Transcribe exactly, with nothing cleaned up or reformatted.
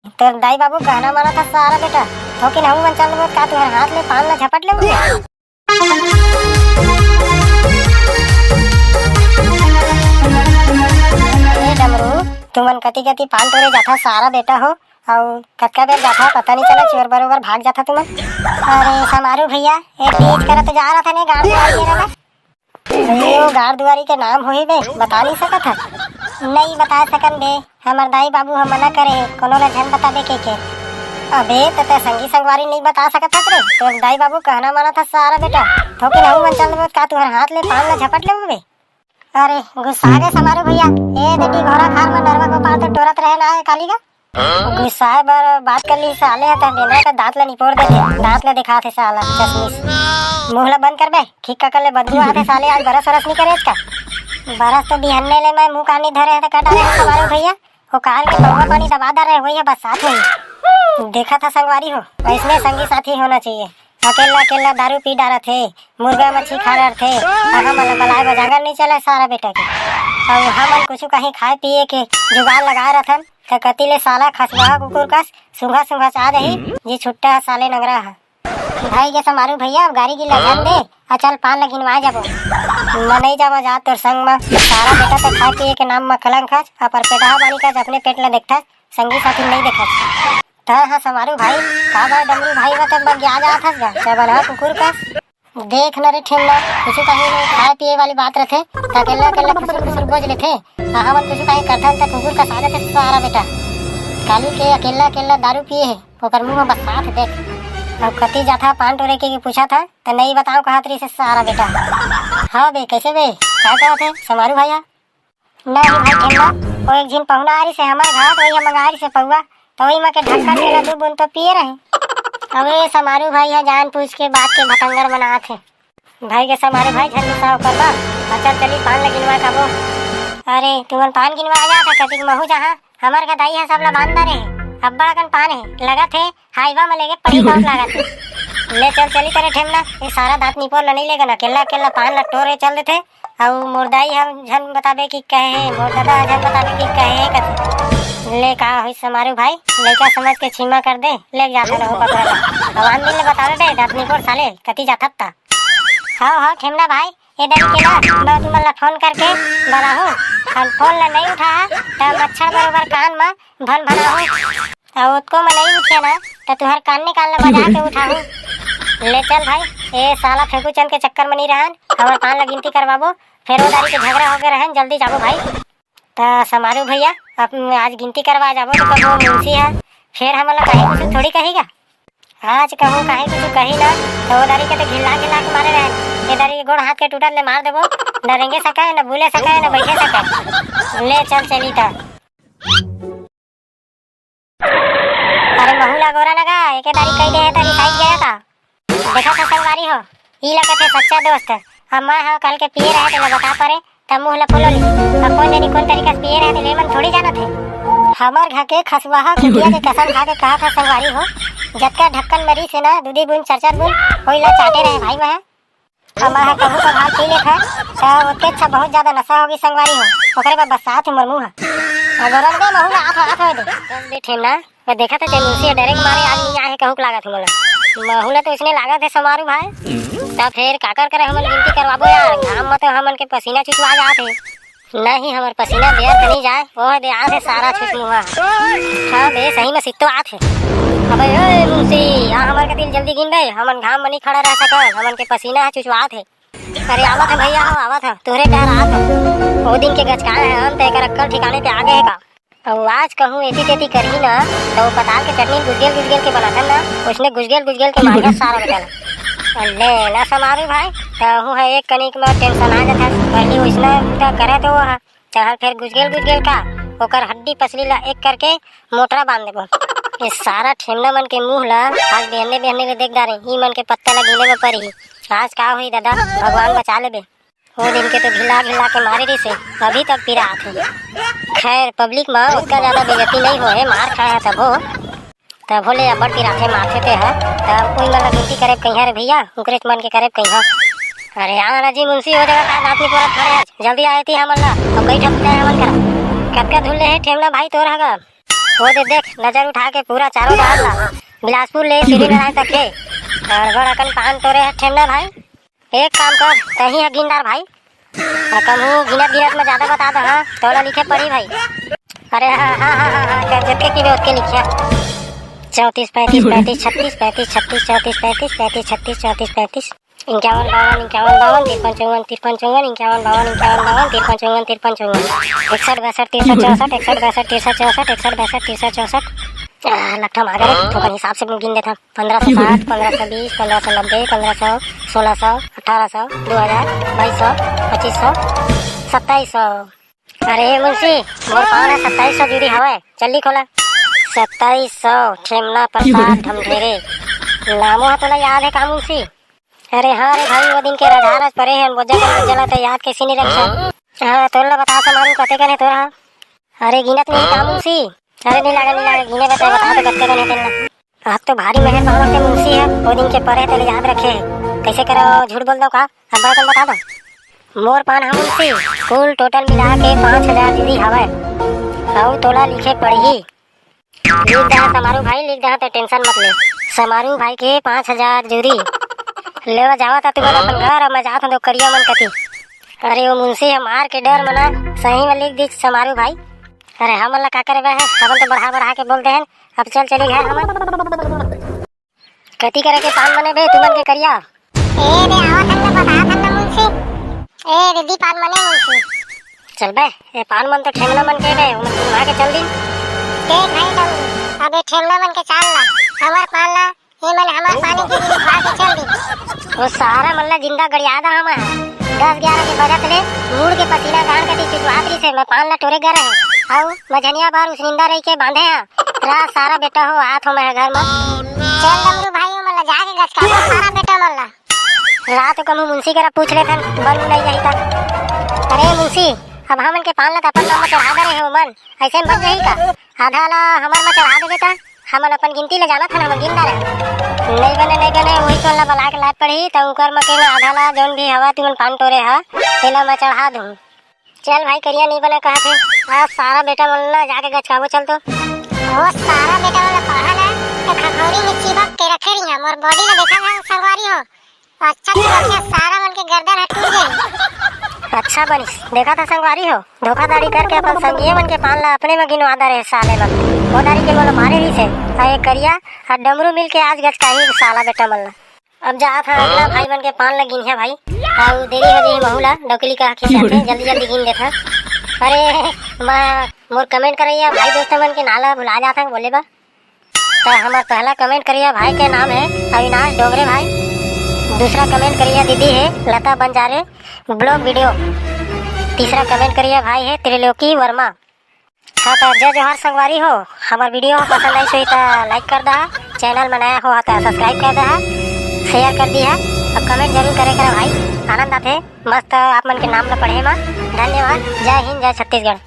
तोर दाई बाबू कहना मानत हे सारा बेटा, थोकिन हमू मन चल देबो का तुहर हाथ ले पान ला झपट लेबो? ए डमरू, तुमन कति कति पान टोरे जाथा सारा बेटा हो, अउ कतका बेर जाथा पता नहीं चला, चोर बरोबर भाग जाथा तुमन। अरे समारू भैया, ए तेज करत जा रहा था ने गाड़ी वाली के रहा। अरे, वो गाड़ दुआरी के नाम होही बे, बता नहीं सकत हस? नहीं बता सकन बे, हमर दाई बाबू ह मना करे हे, कोनो ला झन बताबे के के। अबे, त तै संगी संगवारी नहीं बता सकत हस रे? तोर दाई बाबू कहना मानत हस सारा बेटा, थोकिन हमू मन चल देबो का तुहर हाथ ले पान ला झपट लेबो बे? अरे, गुस्सा गे समारू भैया, ए दे डी घोड़ा खार म नरवा गोपाल तो टोरत रहे ना हे काली का। गुस्साए बर बात कर ली साले ह, त बेंदरा का दांत ला निपोर देथे, दांत ला दिखाथे साला चश्मिश। मुंह ला बंद कर बे, खिक्का कर ले बदबू आथे साले, आज बरस वरस नहीं करे का? बरस तो बिहन्ने ले मैं मुंह कानी धरे हे त कटा रहे समारू भैया, वो काल के पौवा पानी दबा दर रहे, वही बरसात होही। देखा था संगवारी हो, ऐसने संगी साथी होना चाहिए। अकेल्ला अकेल्ला दारू पी डारत हे, मुर्गा मच्छी खा डारथे। अहाँ मन ला बलाए बर जांगर नइ चलय सारा बेटा के। अउ हमन कुछु कहीं खाए पिए के जुगाड़ लगाए रथन, त कति ले साला खसबहा कुकुर कस सूंघत सूंघत आ जाही, जी छुट्टा ह साले नंगरा ह। भई गे समारू भैया, अब गारी गिल्ला झन दे, अउ चल पान ल गिनवाए जाबो। म नइ जावं जा तोर संग म, सारा बेटा त खाए पिए के नाम म कलंक हस, अपर पेटहा बानी कस अपने पेट ल देखथस, संगी साथी नइ देखथस। तैं ह समारू भाई, का बर डमरू भाई म तब बगिया जात हस गा, चबलहा कुकुर कस। देख न रे ठेमना, कुछु कहीं नहीं, खाए पिए वाली बात रथे, त अकेल्ला अकेल्ला खुसुर खुसुर बोज लेथे। आ हमन कुछु कहीं करथन त कुकुर कस आ जाथे सारा बेटा। काली के अकेल्ला अकेल्ला दारू पिए हे, ओकर मुंह म बरसात हे देख। अउ कति जाथा पान टोरे के, के पूछा था, त नहीं बताओ कहत रहिस हे सारा बेटा। हाँ बे, कैसे बे? का कहत हे समारू भैया? नहीं भाई ठेमना, वो एक झिन पहुना आ रहिस हे हमर घर, वही हम मंगा रहिस हे पौवा, त वही म के ढक्कन के दू बूंद तो पिए रहे। अबे समारू भाई ह जान पूछ के बात के भतंगर बनात हे। भाई के समारू भाई झन गुस्सा ओकर बा, अच्छा चली पान ल गिनवा खाबो। अरे तुमन पान गिनवा आ जात ह, कतिक महू जहाँ हमर गदाई ह सबला बांध डारे हे, अब्बड़ अकन पान हे, लगत हे हाईवा म लेगे पड़ी तोर लागत हे। ले चल चली तरे ठेमना, ये सारा दांत निपोर ल नइ लेगन, अकेल्ला अकेल्ला पान ल टोरे चल देथे। अउ मोर दाई ह झन बताबे कि कहे हे, मोर ददा ह झन बताबे कि कहे हे कथे। ले का होइस समारू भाई, लइका समझ के क्षमा कर दे, ले जाथन हो पकड़ा। अब आन दिन ले बताबे बे, दांत निपोर साले, कति जाथत ता। हव हव ठेमना भाई, ए दरी के ना, मैं तुमन ला फोन करके बलाहूं, अउ फोन ला नइ उठाहा, त मच्छर बरोबर कान म भन भनाहूं। अउ ओतको म नइ उठिया ना, त तुहर कान निकाल ला बजा के उठाहूं। ले चल भाई, ए साला फेंकू चंद के चक्कर म नइ रहन, हमर पान ला गिनती करवाबो, फेर ओ दरी के झगड़ा होगे रहन, जल्दी जाबो भाई। त समारू भैया, अब आज गिनती करवा जाबो, त कबो मुंशी ह फेर हमन ला कहीं कुछु थोड़ी कही गा। आज कहूं काहे कुछु कही ना, त ओ दारी के त घिल्ला घिल्ला के मारे रहे। ए दारी के गोड़ हाथ के टूटत ले मार देबो, न रेंगे सके, न बुले सके, न बैठे सके। ले चल चली त। अरे महू ला गोरा लगा, एके दारी कही दे हे त रिसाई गया का? देखा था संगवारी हो, ई ला कथे सच्चा दोस्त। अब मैं ह कल के पिए रहे तेला बता परे, त मुंह ल फुलो ले। अब कोन जनी कोन तरीका से पिए रहे, तेले मन थोड़ी जानत हे। हमर घर के खसुआहा कुटिया के कसम खा के कहा था संगवारी हो, जतका ढक्कन म रिस हे ना, दू दी बूंद, चार चार बूंद, ओइला चाटे रहे भाई मैं। हमर ह कभू कभार पी लेत हे, त ओतके अच्छा बहुत ज्यादा नशा होगी संगवारी हो, ओकरे बर बरसात हे मोर मुंह ह। अगोरन दे महू ल आत हो, आत हो दे। बस बे ठेमना, मैं देखा था तेन मुंशी ह डरे के मारे आज नहीं आए हे कहूक लागत हे मोला। महू ल तो इसने लागत हे समारू भाई। त फेर काकर करे हमन गिनती करवाबो यार, घाम म तो हमन के पसीना चुचवा जात हे। नहीं, हमर पसीना व्यर्थ नहीं जाए, ओह दे आथे सारा छुछमुहा। हाँ बे, सही में सित्तो आथे। अबे ओए मुंशी, आ हमर के दिल जल्दी गिन बे, हमन घाम म नहीं खड़ा रह सकन, हमन के पसीना ह चुचवात हे। अरे आवत ह भैया, हो आवत ह, तोहरे डहर आवत ह। ओ दिन के गचकाए हन, त एकर अक्कल ठिकाने पे आ गए हे का? अउ आज कहूँ एती तेती करही ना, त वो पताल के चटनी गुजगेल गुजगेल के बनाथन ना, उसने गुजगेल गुजगेल के मारिया सारा बेटा ला। अउ ले ना समारू भाई, तहूँ ह एक कनिक म टेंशन आ जाथस, पहली उसने त करे तो वो ह, तहर फेर गुजगेल गुजगेल का, ओकर हड्डी पसली ला एक करके मोटरा बांध देबो। ये सारा ठेमना मन के मुंह ला आज बिहन्ने बिहन्ने ले देख डारे, ई मन के पत्ता ला गिने म परही। आज का होही दादा, भगवान बचा लेबे। ओ दिन के तो घिल्ला घिल्ला के मारे रहिसे, अभी तक पिरात हे। खैर, पब्लिक म ओतका ज्यादा बेइज्जती नइ होए, मार खाए हे तभो, तभो ले अब्बड़ पिराथे, मारथे ते ह। त उही मन ल गिनती करे कहिया रे भैया, उकरेच मन के करे कहिया। अरे यार, अजी मुंशी हो जगह का दांत निपोरत खड़े हस, जल्दी आए ती हमन ला, अब कई ठपते हैं हमन करा। कतका धुल ले हे ठेमना भाई तोर हगा? वो दे देख, नजर उठा के पूरा चारों डहर ला, बिलासपुर ले श्रीनारायण तक के। गड़बड़ अकन पान टोरे हे ठेमना भाई। एक काम कर, तहीं ह गिनदार भाई, अउ कहूँ गिनत गिनत में ज्यादा बता दे, हाँ, तोला लिखे पड़ी भाई। अरे हाँ हाँ हाँ हाँ हाँ, जतके गिने ओतके लिखिया। चौंतीस, पैंतीस, पैंतीस, छत्तीस, पैंतीस, छत्तीस, चौंतीस, पैंतीस, पैंतीस, छत्तीस, चौंतीस, पैंतीस, इक्यावन, बावन, इक्यावन, बावन, तिरपन, चौवन, तिरपन, चौवन, इक्यावन, बावन, इक्यावन, बावन, तिरपन, चौवन, तिरपन, चौवन, इकसठ, बासठ, तिरसठ, चौसठ, इकसठ, बासठ, तिरसठ, चौसठ, इकसठ, बासठ, तिरसठ, चौसठ। आ, लट्ठा मार रे, थोकन हिसाब से गिन देथन। पंद्रह सौ साठ, पंद्रह सौ बीस, पंद्रह सौ नब्बे, पंद्रह सौ, सोलह सौ, अठारह सौ, दो हजार, बाईस सौ, पच्चीस सौ, सत्ताईस सौ। अरे मुंशी, मोर पान ह सत्ताईस सौ जुरी हवय, जल्दी खोला। सत्ताईस सौ, ठेमना प्रसाद ढमढेरे। नामो ह तोला याद हे का मुंशी? अरे हाँ रे भाई, वो दिन के रजहारज परे हे, बोझा के बोझा ला तो याद कैसे नहीं रखिस? हाँ, तोर ला बता समारू, कते कन हे तोर हा? अरे गिनत नहीं का मुंशी? अरे नहीं लागे, नहीं लागे, गिने बता, बता तो कते कन हे तेन ला। आप तो भारी मेहर पावत हे मुंशी हे, वो दिन के परे हे तेला याद रखे हे। कैसे करो, झूठ बोल दो का? अब बड़ा तुम बता दो। मोर पान हा मुंशी, कुल टोटल मिला के पाँच हजार जुरी हवय। अउ तोला लिखे पड़ही। लिख दहा समारू भाई, लिख दहा, ते टेंशन मत ले। समारू भाई के पाँच हजार जुरी। लेवा जावा ता तुमन अपन घर, अउ मैं जात हूँ दो करिया मन कती। अरे वो मुंशी ह मार के डर मना, सही में लिख दी समारू भाई। अरे हमन ला का करे बे है, हमन तो बढ़ा बढ़ा के बोल दे हन। अब चल चली घर हमन। कती करे के पान मने बे तुमन के करिया? ए दे आवत हन ना, बतात हन ना मुंशी। ए दे दी पान मने मुंशी। चल बे, ए पान मन तो ठेमना मन के बे, उमन तुम आके चल दी। देख भाई डमरू, अब ए ठेमना मन के चाल ला, हमर पान ला, ए मन हमर पानी के दिन खा के चल दी। वो सारा मन ला जिंदा गड़िया दा हमा। दस ग्यारह के बजत ले मुड़ के पसीना गाड़ के ती चुचुहात रही से, मैं पान ला टोरे गे रहे। आऊ मझनिया बार उसनिंदा रही के बांधे हा। रात सारा बेटा हो, आत हो मैं घर में। चल डमरू भाई, मन ला जाके गचकाबो सारा बेटा मन ला। रात को कहूँ मुंशी करा पूछ लेथन, बन नहीं जाही ता। अरे मुंशी, अब हमन के पान ला त अपन नाम में चढ़ा दे रहे हो मन, ऐसे में बन जाही का? आधा ला हमर में चढ़ा देबे ता, हमन अपन गिनती ले जाना था ना, हमन गिन डारे। नहीं बने, नहीं बने, वही कोन ला बला के लाए पड़ही, त उकर में के आधा ला जौन भी हवा तुमन पान टोरे हा, तेला मैं चढ़ा दूँ। चल भाई, करिया नहीं बना कहा थे। आज सारा बेटा मन ला जाके गचकाबो, चल तो। ओ सारा बेटा मन ला पढ़ा ना, तो खखौरी में चिपक के रखे रहिया, मोर बॉडी ला देखा था संगवारी हो। अच्छा तो अच्छा, सारा मन के गर्दन ह टूट जाई। अच्छा बनिस, देखा था संगवारी हो, धोखाधड़ी करके अपन संगिए मन के पान ला अपने में गिनवा दा रहे साले मन। वो डारी के मोला मारे रही से, आ ये करिया, आ डमरू मिल के आज गचकाही साला बेटा मन ला। अब जात हा अगला भाई मन के पान ला गिनिया भाई। अउ देरी हो जाही महू ला, डौकली का खिसियाथे, जल्दी जल्दी गिन देथा। अरे, मैं, मोर कमेंट करइया भाई दोस्त मन के नाम ला भुला जात हा बोले बा। त हमर पहला कमेंट करइया भाई के नाम है अविनाश डोंगरे भाई। दूसरा कमेंट करइया दीदी है लता बंजारे ब्लॉग वीडियो। तीसरा कमेंट करइया भाई है त्रिलोकी वर्मा। हाँ, त जय जोहार संगवारी हो, हमर वीडियो ह पसंद आइस होही त लाइक कर दहा, चैनल में नया हो त सब्सक्राइब कर दहा, शेयर कर दिहा, अउ कमेंट जरूर करे करा भाई, आनंद आथे मस्त आप मन के नाम ल पढ़े म। धन्यवाद, जय हिंद, जय छत्तीसगढ़।